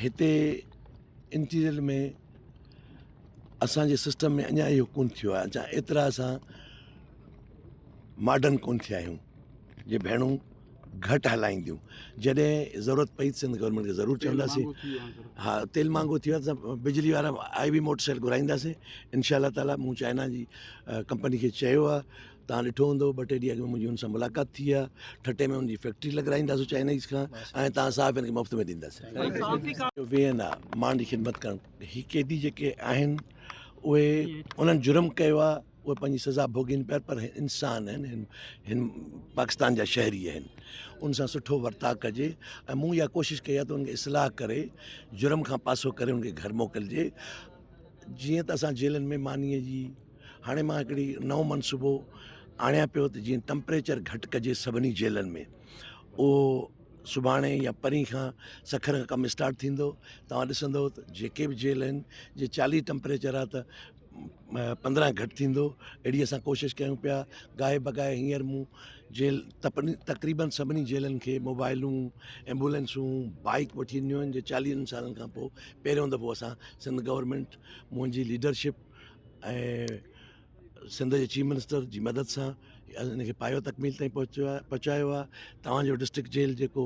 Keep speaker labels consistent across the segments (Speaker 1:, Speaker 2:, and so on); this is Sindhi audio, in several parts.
Speaker 1: هتي انٽيريئر ۾ اسان جي سسٽم ۾ اڃا اهو ڪونه ٿيو آهي اڃا ايترا اسان ماڊرن ڪونه ٿيا آهيون جي ڀيڻون گهٽ هلائينديون جڏهن ضرورت پئي سنڌ گورنمينٽ کي ضرور چونداسين ها تيل مهانگو ٿي ويو آهي ته بجلي وارا آئي بي موٽر سائيڪل گهرائينداسين انشاء الله تعاليٰ مون چائنا جي ڪمپني کي چيو آهي توهان ڏٺو هوندو ٻه ٽي ڏينهن اڳ ۾ منهنجي ان سان ملاقات ٿي آهي ٺٽي ۾ ان جي فيڪٽري لڳرائينداسون چائنيز کان ۽ توهان صحافين کي مفت ۾ ڏينداسين. ويهن آ ماڻهن جي خدمت ڪرڻ هي قيدي جيڪي آهن اهي انهن جرم ڪيو آهي اهي پنهنجي سزا ڀوڳين پيا پر انسان آهن هن پاڪستان جا شهري آهن ان سان سٺو ورتاء ڪجي ۽ مون اها ڪوشش ڪئي آهي ته ان کي اصلاح ڪري جرم کان پاسو ڪري ان کي گهر موڪلجي جيئن ته اسان جيلن ۾ مانيء جي هاڻي مان هڪڙي نئون منصوبو آڻيان پيو ته جيئن ٽمپريچر گهٽ ڪجي سڀني جيلن ۾ اهو سڀاڻي يا پرين کان سکر کان ڪم اسٽارٽ ٿيندو توهان ڏسندو ته جيڪي به جيل آهن جي چاليهه ٽمپريچر آهي ته پندرهن گهٽ ٿيندو اهڙي اسان ڪوشش ڪيون پيا گاهي بگاهي هينئر مون جيل تقريبن سڀني جيلن کي موبائلون ايمبولينسون بائيڪ وٺي ڏنيون آهن جي چاليهن سالن کان پوء پهريون دفعو اسان سنڌ گورنمينٽ منهنجي ليڊرشپ ۽ سنڌ جي چيف منسٽر جي مدد سان ان کي پايو تڪميل تائين پهچيو آهي پهچايو آهي توهان جو ڊسٽرڪٽ جيل جيڪو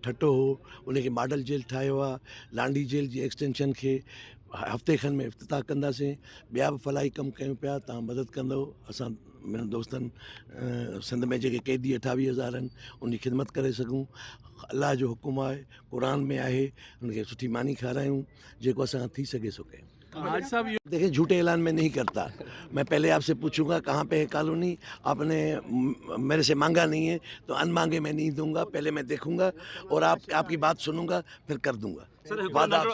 Speaker 1: ٺٽو هو ان کي ماڊل جيل ٺاهيو آهي لانڍي جيل جي ايڪسٽينشن کي هفتي کن ۾ افتتاح ڪنداسين ٻيا به فلاحي ڪم ڪيون پيا توهان مدد ڪندو اسان منهنجن دوستن سنڌ ۾ جيڪي قيدي اٺاويهه هزار آهن ان جي خدمت ڪري سگهون الله جو حڪم آهي قرآن ۾ آهي ان کي سٺي ماني کارايون جيڪو اسان کان ٿي سگهي سو ڪيون.
Speaker 2: حاجي صاحب اهو.
Speaker 1: دیکھیں جھوٹے اعلان میں نہیں کرتا میں پہلے آپ سے پوچھوں گا کہاں پہ ہے کالونی آپ نے میرے سے مانگا نہیں ہے تو ان مانگے میں نہیں دوں گا پہلے میں دیکھوں گا اور آپ آپ کی بات سنوں گا پھر کر دوں گا وعدہ۔